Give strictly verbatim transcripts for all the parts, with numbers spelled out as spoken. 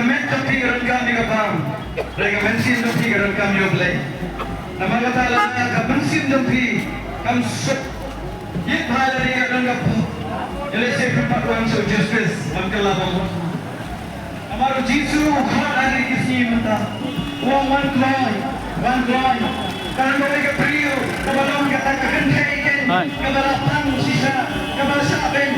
Ka met jong phi ka donkam ïa ka bam. Hynrei ka mynsiem jong phi ka donkam ïa U Blei. Namar kata lada ka mynsiem jong phi kam suk, ïit bha lada ka don ka pop. Ïalehse phi pat wan sha U Jisu Khrist ban kylla bam. Namar U Jisu u khot ha kine ki sngi mynta. U ong wan kloi, wan kloi. Tang kawei ka briew kaba long kata ka kynthei keiñ kaba la pang shisha, kaba la shah beiñ.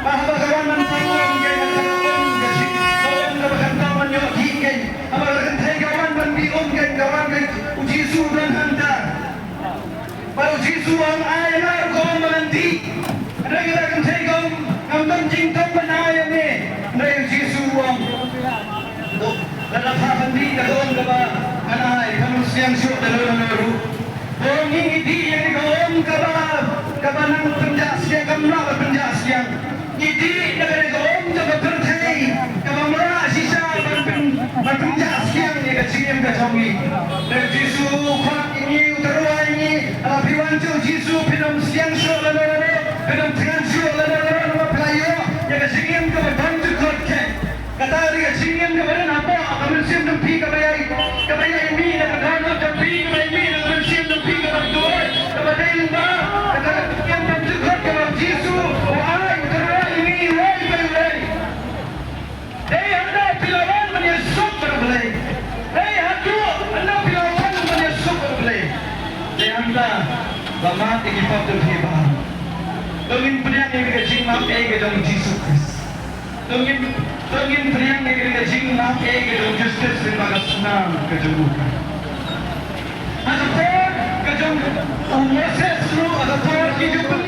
Ba haba ka wan ban pang ong keiñ, ka ong ka jing, ka ong kaba khamtam ban ïoh dih keiñ. Haba ka kynthei ka wan ban dih um keiñ, ka wan keiñ, U Jisu u don hangta. Bad U Jisu u ong ai, nga ruh ka ong ba ngan dih. Hynrei kata ka kynthei ka ong ngam don jingtong ban ai ïa me. Hynrei U Jisu u ong, lada phah ban dih da ka um kaba ngan ai, phah nym sliang shuh da lano lano ruh. Ba ngi ngi dih ïa kane ka um kaba, kaba nang pynjah sliang, kam lah ban pynjah sliang. Ngi dih da kane ka um jong ka pyrthei kaba mrah shisha ban pyn, ban pynjah sliang ïa ka jingim ka jong ngi. Te U Jisu u khot ïa ngi, u tyrwa ïa ngi, lada phi wan sha U Jisu phin ym sliang shuh lano lano, phin ym thngan shuh lano lano, namar phi la ïoh ïa ka jingim kaba bymjukut keiñ. Kata ka dei ka jingim kaba don hapoh ka mynsiem jong phi kaba ïai, kaba ïai mih na ka dohnud jong phi, kaba ïai mih na ka mynsiem jong phi kaba kduwai, kaba dei lyngba kata ka jingim bymjukut kaba U Jisu u ai, u tyrwa ïa ngi uwei pa uwei. Dei hangta phi la wan ban ïasuk bad U Blei. Dei haduh hangta phi la wan ban ïasuk bad U Blei. Dei hangta ba mad ïa ki pop jong phi ba. To ngin pdiang ïa ka jingmap ei ka jong U Jisu Khrist. To ngin, to ngin pdiang ïa ka jingmap ei ka jong U Jisu Khrist lyngba ka snam ka jong u. Ha ka por ka jong u Moses ruh, ha ka por ki ju pyn